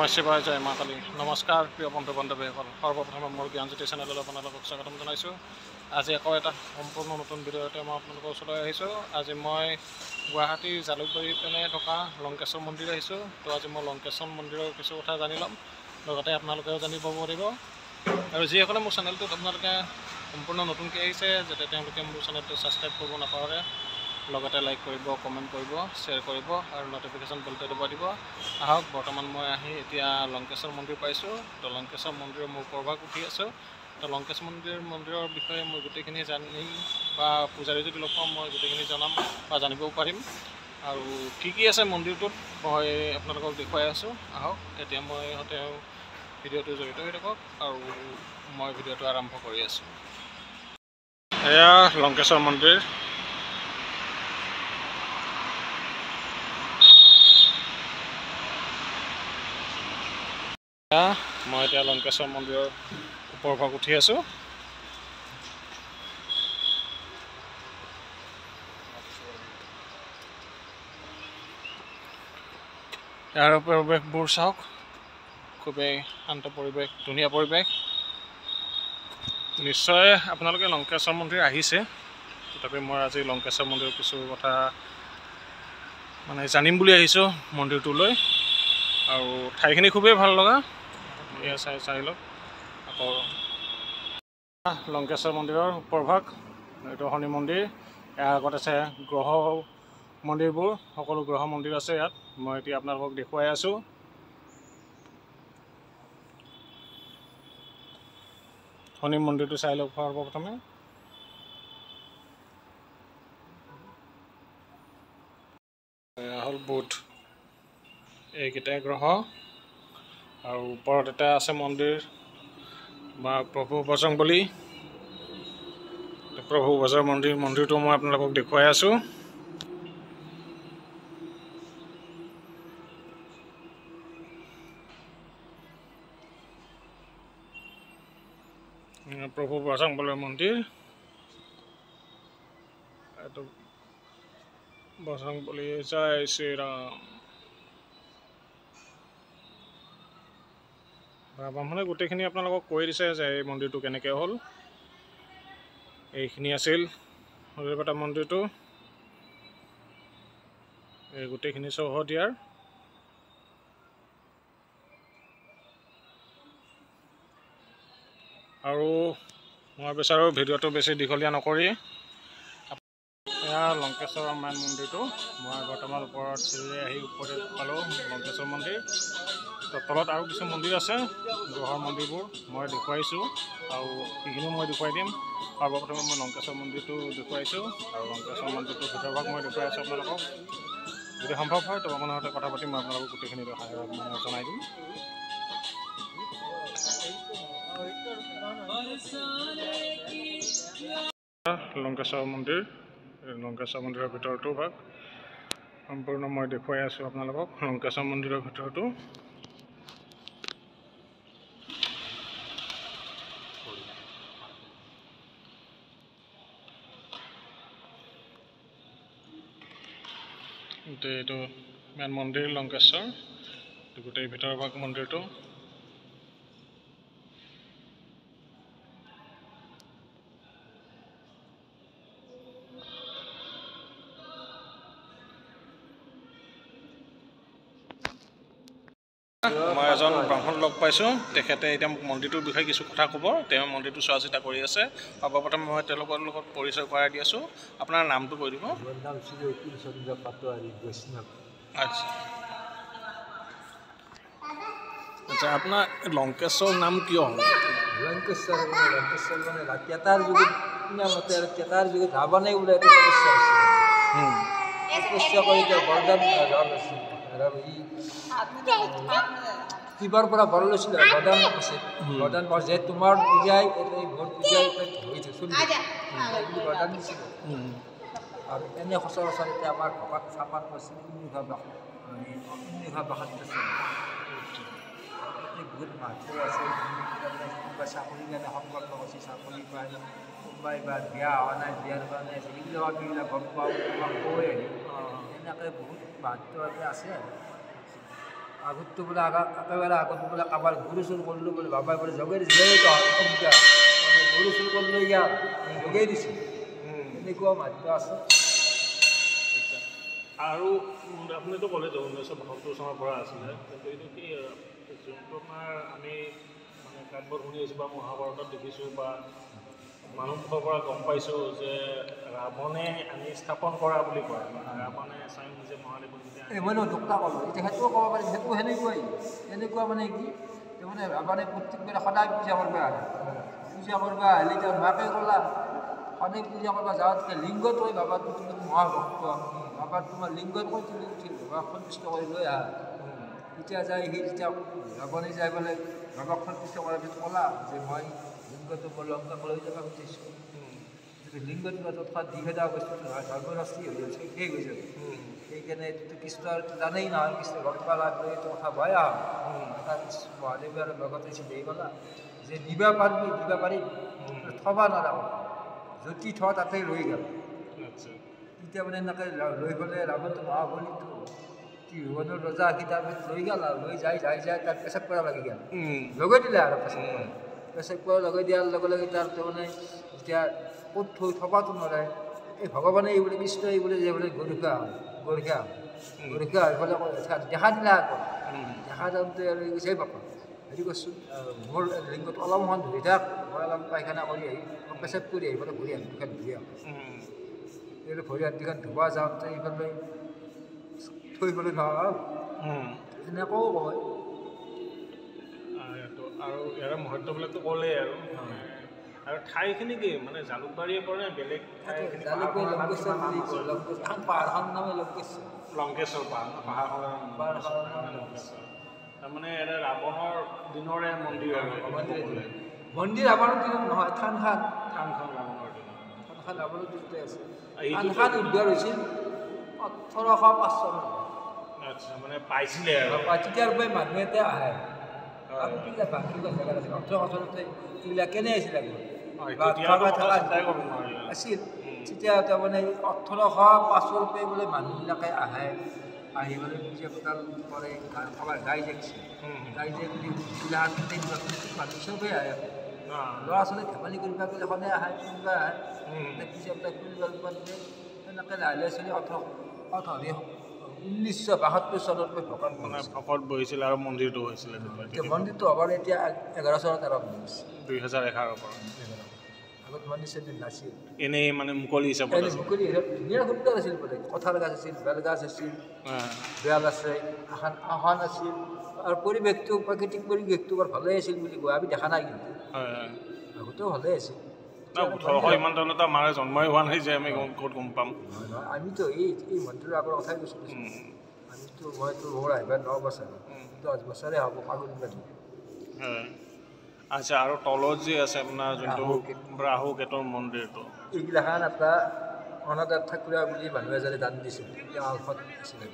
শিৱায় জয় মা কালী। নমস্কাৰ প্ৰিয় বন্ধু বান্ধৱীসকল, সৰ্বপ্ৰথমে মোৰ জ্ঞানজ্যোতি চেনেললৈ আপোনালোকক স্বাগতম জনাইছোঁ। আজি আকৌ এটা সম্পূৰ্ণ নতুন ভিডিঅ'তে মই আপোনালোকৰ ওচৰলৈ আহিছোঁ। আজি মই গুৱাহাটীৰ জালুকবাৰীৰ পিনে থকা লংকেশ্বৰ মন্দিৰ আহিছোঁ। তো আজি মই লংকেশ্বৰ মন্দিৰৰ কিছু কথা জানি ল'ম, লগতে আপোনালোকেও জানিব পাৰিব। আৰু যিসকলে মোৰ চেনেলটোত আপোনালোকে সম্পূৰ্ণ নতুনকৈ আহিছে, যাতে তেওঁলোকে মোৰ চেনেলটো ছাবস্ক্ৰাইব কৰিব নাপাহৰে, লগতে লাইক কৰিব, কমেণ্ট কৰিব, শ্বেয়াৰ কৰিব আৰু ন'টিফিকেশ্যন বেলটো দবাই দিব। আহক, বৰ্তমান মই আহি এতিয়া লংকেশ্বৰ মন্দিৰ পাইছোঁ। তো লংকেশ্বৰ মন্দিৰৰ মোৰ ওপৰভাগ উঠি আছোঁ। তো লংকেশ্বৰ মন্দিৰৰ বিষয়ে মই গোটেইখিনি জানিম বা পূজাৰী যদি লগ পাওঁ মই গোটেইখিনি জনাম বা জানিবও পাৰিম। আৰু কি কি আছে মন্দিৰটোত মই আপোনালোকক দেখুৱাই আছোঁ। আহক, এতিয়া মই তেওঁ ভিডিঅ'টো জড়িত হৈ থাকক আৰু মই ভিডিঅ'টো আৰম্ভ কৰি আছোঁ। এয়া লংকেশ্বৰ মন্দিৰ। মই এতিয়া লংকেশ্বৰ মন্দিৰৰ ওপৰভাগ উঠি আছোঁ। ইয়াৰ পৰিৱেশবোৰ চাওক, খুবেই শান্ত পৰিৱেশ, ধুনীয়া পৰিৱেশ। নিশ্চয় আপোনালোকে লংকেশ্বৰ মন্দিৰ আহিছে, তথাপি মই আজি লংকেশ্বৰ মন্দিৰৰ কিছু কথা মানে জানিম বুলি আহিছোঁ মন্দিৰটোলৈ। আৰু ঠাইখিনি খুবেই ভাল লগা, এয়া চাই চাই লওক। আকৌ লংকেশ্বৰ মন্দিৰৰ ওপৰভাগ, এইটো শনি মন্দিৰ। ইয়াৰ আগত আছে গ্ৰহ মন্দিৰবোৰ, সকলো গ্ৰহ মন্দিৰ আছে ইয়াত। মই এতিয়া আপোনালোকক দেখুৱাই আছোঁ। শনি মন্দিৰটো চাই লওক সৰ্বপ্ৰথমে। এয়া হ'ল বুধ, এইকেইটাই গ্ৰহ। আৰু ওপৰত এটা আছে মন্দিৰ বা প্ৰভু বজৰংবলী, প্ৰভু বজৰ মন্দিৰ। মন্দিৰটো মই আপোনালোকক দেখুৱাই আছোঁ। প্ৰভু বজৰংবলীৰ মন্দিৰ, এইটো বজৰংবলী। জয় শ্ৰীৰাম। ব্ৰাহ্মণে গোটেইখিনি আপোনালোকক কৈ দিছে যে এই মন্দিৰটো কেনেকৈ হ'ল। এইখিনি আছিল হৰিপতা মন্দিৰটো, এই গোটেইখিনি চৌহদ ইয়াৰ। আৰু মই বিচাৰোঁ ভিডিঅ'টো বেছি দীঘলীয়া নকৰি। এয়া লংকেশ্বৰ মেইন মন্দিৰটো। মই বৰ্তমান ওপৰত চিৰিৰে আহি ওপৰতে পালোঁ লংকেশ্বৰ মন্দিৰ। তো তলত আৰু কিছু মন্দিৰ আছে, গ্ৰহৰ মন্দিৰবোৰ মই দেখুৱাইছোঁ আৰু সেইখিনিও মই দেখুৱাই দিম। সৰ্বপ্ৰথমে মই লংকেশ্বৰ মন্দিৰটো দেখুৱাইছোঁ আৰু লংকেশ্বৰ মন্দিৰটোৰ ভিতৰভাগ মই দেখুৱাই আছোঁ আপোনালোকক। যদি সম্ভৱ হয় তো আপোনাৰ সৈতে কথা পাতি মই আপোনালোকক গোটেইখিনি মানে জনাই দিম। লংকেশ্বৰ মন্দিৰ, লংকেশ্বৰ মন্দিৰৰ ভিতৰটো ভাগ সম্পূৰ্ণ মই দেখুৱাই আছোঁ আপোনালোকক। লংকেশ্বৰ মন্দিৰৰ ভিতৰটো এইটো মেইন মন্দিৰ লংকেশ্বৰ, গোটেই ভিতৰৰ ভাগ মন্দিৰটো। মই এজন ব্ৰাহ্মণ লগ পাইছোঁ, তেখেতে এতিয়া মোক মন্দিৰটোৰ বিষয়ে কিছু কথা ক'ব। তেওঁ মন্দিৰটো চোৱা চিতা কৰি আছে। সৰ্বপ্ৰথমে মই তেওঁলোকৰ লগত পৰিচয় কৰাই দি আছোঁ। আপোনাৰ নামটো কৈ দিব। আচ্ছা আচ্ছা, আপোনাৰ লংকেশ্বৰ নাম কিয় হ'ল? লংকেশ্বৰ মানে লংকেশ্বৰ মানে তেতাৰ যুগত শুনামতে আৰু তেতাৰ যুগত ৰাৱণে বোলে এইটো তপস্যা আছিল। তপস্যা কৰি তেওঁ বৰদান আছিল। শিৱৰ পৰা বৰ লৈছিল, বৰদান পাইছিল। বৰদান পাইছে যে তোমাৰ পূজাই এই মোৰ পূজাই হৈ চলি বুলি বৰদান দিছিল। আৰু এনে সচৰাচৰ এতিয়া আমাৰ ভকত চাপাত পাইছিল 1972 চনত। বহুত মানুহ আছে, কোনোবা চাকৰিৰ কাৰণে সংকল্প কৰিছে, চাকৰি পায়, কোনোবাই বা বিয়া হোৱা নাই, বিয়াৰ কাৰণে আছে, এইবিলাক আমি এইবিলাক গম পাওঁ, তোমাক কৈ আহি এনেকৈ বহুত মাহাত্ম্য আছে। আৰু আগততো বোলে একেবাৰে আগত বোলে কাৰোবাৰ গৰু চুৰ কৰিলোঁ বোলে বাবাই বোলে জগাই দিছিল, গৰু চুৰ কৰিলোঁ ইয়াত জগাই দিছিল, এনেকুৱা মাহাত্ম্য আছে। আৰু আপুনিতো ক'লে যে 1972 চনৰ পৰা আছিলে, কিন্তু এইটো কি যোনটো আপোনাৰ আমি মানে কাব্যত শুনি আছোঁ বা মহাভাৰতত দেখিছোঁ বা মানুহ মুখৰ পৰা গম পাইছোঁ যে ৰাৱণে আনি স্থাপন কৰা বুলি কয়, ৰাৱণে স্বয়ং নিজে মহাদেৱক যেতিয়া এই মই দুটা ক'লোঁ এতিয়া সেইটোও ক'ব পাৰিম, সেইটো সেনেকুৱাই এনেকুৱা মানে কি তাৰমানে ৰাৱণে প্ৰত্যেকবাৰে সদায় পূজা কৰিব আহে, পূজা কৰিব আহিলে এতিয়া মাকে ক'লা সদায় পূজা কৰিব যাওঁতে লিংগত কৈ বাবাটো তুমি মহাভক্ত, বাবাৰ তোমাৰ লিংগত কৈ তুলি উঠিল, বাবাক সন্তুষ্ট কৰি লৈ আহা। তেতিয়া যায় সি তেতিয়া ৰাৱণে যাই পেলাই বাবাক সন্তুষ্ট কৰাৰ পিছত ক'লা যে মই লিংগটো মোৰ লংকাক লৈ যাব খুজিছোঁ, লিংগটো তৎক্ষণাৎ দি খেদা বস্তুটো নহয়, ধৰ্মৰাষ্ট্ৰী হৈ যাব, শেষ হৈ যাব। সেইকাৰণে এইটো কৃষ্ণৰ জানেই নহয়, কৃষ্ণ গম পালা এইটো কথা ভয় আহ। তাৰপিছত মহাদেৱে আৰু লগতে চিধাই ক'লা যে নিবা পাৰিবি, নিবা পাৰিম, থবা নোৱাৰা, য'তি থ তাতে ৰৈ গ'ল। তেতিয়া মানে এনেকৈ লৈ গ'লে ৰাৱণটো মহাবলীটো ত্ৰিভুৱনৰ ৰজা, সি তাৰপিছত লৈ গ'ল আৰু লৈ যাই যাই যাই তাত পেচাব কৰা লাগি গ'ল, লগাই দিলে আৰু পেচাব কৰা, পেচাব কৰা লগাই দিয়াৰ লগে লগে তাৰ তাৰমানে যেতিয়া ক'ত থৈ থবাটো নোৱাৰে, এই ভগৱানে এই বোলে কৃষ্ণ এই বোলে যে বোলে গৰখীয়া হয়, গৰখীয়া গৰখীয়া হৈ পেলাই দেখা দিলে আকৌ, দেখা যাওঁতে আৰু কৈছে বাপা হেৰি কৰচোন মোৰ লিংগটো অলপমান ধৰি থাক, মই অলপ পায়খানা কৰি আহি পেচাব কৰি আহি পেলাই ভৰি হাত দুখন ধুই আহোঁ। এই ভৰি হাত দুখন ধুব যাওঁতে এইফালে থৈ পেলাই নহয়, এনেকুৱাও কয়। আৰু ইয়াৰে মহত্ববিলাকতো ক'লেই আৰু আৰু ঠাইখিনি কি মানে জালুকবাৰীয়ে পৰে বেলেগ জালুকবাৰী লংকেশ্বৰ বুলি কয়, লংকেশ্বৰ পাহাৰখনৰ নামে লংকেশ্বৰ, লংকেশ্বৰ পাহাৰ, পাহাৰখনৰ নাম লংকেশ্বৰ। তাৰমানে এটা ৰাৱণৰ দিনৰে মন্দিৰ আৰু মন্দিৰ ৰাৱণৰ দিনত নহয়, থানখন থানখন ৰাৱণৰ দিনত, থানখন ৰাৱণৰ দিনতে আছে। থানখন উদ্ধাৰ হৈছিল 1805 চনত। আচ্ছা, মানে পাইছিলে আৰু তেতিয়াৰ পৰাই মানুহ এটা আহে। জেগাত আছিল 1800 চনতে এইবিলাক কেনে আছিল আগত আছিল, তেতিয়া তাৰমানে 1805 পৰাই বোলে মানুহবিলাকে আহে, আহি পেলাই পূজা পাতল কৰে, কাৰোবাৰ গাই দেখছে, গাই বুলি মানুহ চবেই আহে, ল'ৰা ছোৱালী ধেমালি কৰিব গ'লে সদায় আহে, কোনোবা আহে পূজা পাতল কৰিব দিয়ে। তেনেকৈ লাহে লাহে চলি 1972 চনত ভকত মানে ভকত বহিছিল আৰু মন্দিৰটো হৈছিলে। মন্দিৰটো হ'বৰ এতিয়া 11 চনত আৰম্ভ হৈছে, 2011 পৰা। আগত মন্দিৰ চন্দিৰ নাছিল, এনেই মানে মুকলি হিচাপত, মুকলি হিচাপত ধুনীয়া সুন্দৰ আছিল বোলে, কঁঠাল গাছ আছিল, বেল গাছ আছিল, বেল আছে, আহন আছিল, আৰু পৰিৱেশটো প্ৰাকৃতিক পৰিৱেশটো বৰ ভালেই আছিল বুলি কয়। আমি দেখা নাই কিন্তু আগতেও ভালেই আছিল। 1800 ইমান তলত মাৰে জন্মই হোৱা নাই যে আমি ক'ত গম পাম। আমিতো এই মন্দিৰৰ আগৰ কথাই কৈছিলোঁ, আমিতো মইতো মোৰ আহিব 9 বছৰ 10 বছৰে হ'ব ফাগুন বান্ধি। আচ্ছা, আৰু তলত যে আছে আপোনাৰ যোনটো ৰাহু কেতুৰ মন্দিৰটো, এইগিলাখান এটা অনাদাৰ ঠাকুৰা বুলি মানুহ এজনে দান দিছিল, তেওঁ আলফাত আছিলে।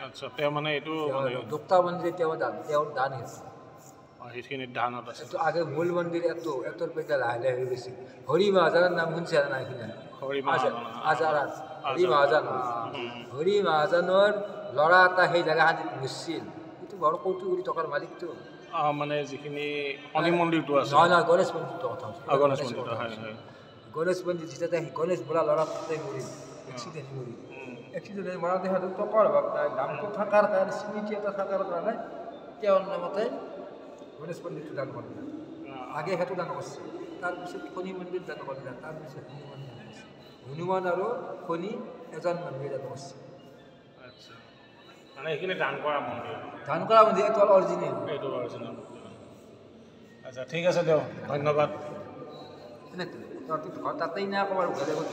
আচ্ছা, তেওঁ মানে এইটো দোক্তা মন্দিৰ তেওঁ দান, তেওঁৰ দান হৈছে সেইখিনি দানত আছে। এইটো আগে মূল মন্দিৰ এটো এটোৰ পৰা লাহে লাহে হৈ গৈছে। হৰি মহাজনৰ নাম শুনিছে নাই শুনা? আজাৰাত হৰি মহাজন, হৰি মহাজনৰ ল'ৰা এটা সেই জেগাখিনিত মৰিছিল, এইটো বৰ কোটি কোটি টকাৰ মালিকটো। মানে যিখিনি শনি মন্দিৰটো আছে, নহয় নহয়, গণেশ মন্দিৰটোৰ কথা কৈছোঁ। গণেশ মন্দিৰটো, হয় হয়। গণেশ মন্দিৰ যেতিয়া গণেশ বোলা ল'ৰা তাতে মৰিল, এক্সিডেণ্ট মৰিল। এক্সিডেণ্ট হৈ মৰাতে হয়তো টকাৰ অভাৱ নাই, দামটো থকাৰ কাৰণে, স্মৃতি এটা থকাৰ কাৰণে তেওঁৰ নামতে গণেশ মন্দিৰটো দান কৰিলে। আগে সেইটো দান কৰিছে, তাৰপিছত শনি মন্দিৰ দান কৰিলে, তাৰপিছত হনুমান দান কৰিছে। হনুমান আৰু শনি এজন মানুহে দান কৰিছে। আচ্ছা, মানে এইখিনি দান কৰা মন্দিৰ, দান কৰা মন্দিৰ, এইটো অৰিজিনেল, এইটো অৰিজিনেল। আচ্ছা, ঠিক আছে দিয়ক, ধন্যবাদ। ঘৰ তাতেই না ক'ৰবাৰ বেলেগত?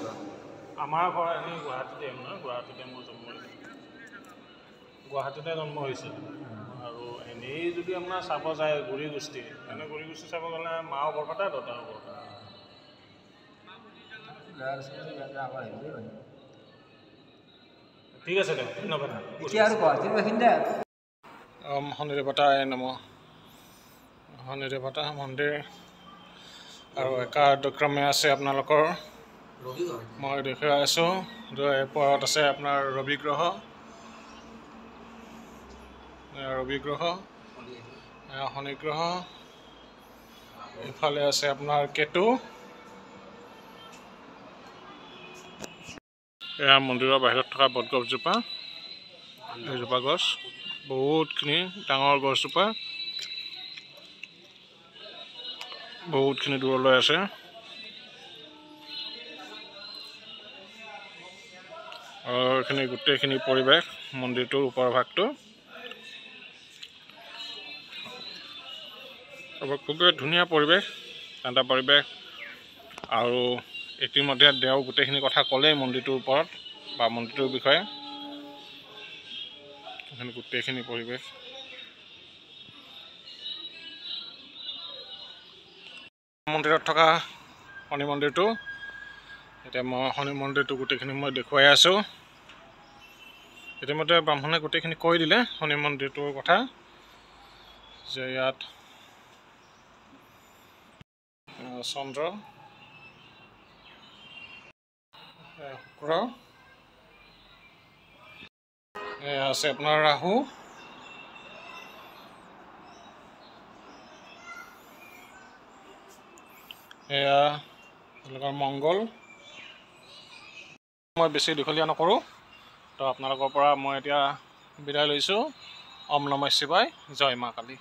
আমাৰ ঘৰ এনেই গুৱাহাটীতে, নহয় গুৱাহাটীতে মোৰ জন্ম হৈছে, গুৱাহাটীতে জন্ম হৈছিল। আৰু এনেই যদি আপোনাৰ চাব যায় গুৰি গোষ্ঠী, এনে গুৰি গোষ্ঠী চাব গ'লে মাও বৰপেটা, দেউতাও বৰপেটা। ঠিক আছে দিয়ক, ধন্যবাদ। এতিয়া আৰু গুৱাহাটীৰ বাসিন্দা। ওম শনি দেৱতাই নম। শনি দেৱতা মন্দিৰ আৰু একাদক্ৰমে আছে আপোনালোকৰ, মই দেখুৱাই আছোঁ। ওপৰত আছে আপোনাৰ ৰবি গ্ৰহ, ৰবি গ্ৰহ, শনি গ্ৰহ, ইফালে আছে আপোনাৰ কেতু। এয়া মন্দিৰৰ বাহিৰত থকা বটগছজোপা, এইজোপা গছ বহুতখিনি ডাঙৰ গছজোপা, বহুতখিনি দূৰলৈ আছে। আৰু এইখিনি গোটেইখিনি পৰিৱেশ মন্দিৰটোৰ ওপৰ ভাগটো খুবেই ধুনীয়া পৰিৱেশ, ঠাণ্ডা পৰিৱেশ। আৰু ইতিমধ্যে তেওঁ গোটেইখিনি কথা ক'লেই মন্দিৰটোৰ ওপৰত বা মন্দিৰটোৰ বিষয়ে। এইখিনি গোটেইখিনি পৰিৱেশ। মন্দিৰত থকা শনি মন্দিৰটো, এতিয়া মই শনি মন্দিৰটো গোটেইখিনি মই দেখুৱাই আছোঁ। ইতিমধ্যে ব্ৰাহ্মণে গোটেইখিনি কৈ দিলে শনি মন্দিৰটোৰ কথা, যে ইয়াত চন্দ্ৰ, শুক্ৰ, এয়া আছে আপোনাৰ ৰাহু, এয়া তেওঁলোকৰ মংগল। মই বেছি দীঘলীয়া নকৰোঁ, তো আপোনালোকৰ পৰা মই এতিয়া বিদায় লৈছোঁ। ওম নমঃ শিৱায়, জয় মা কালী।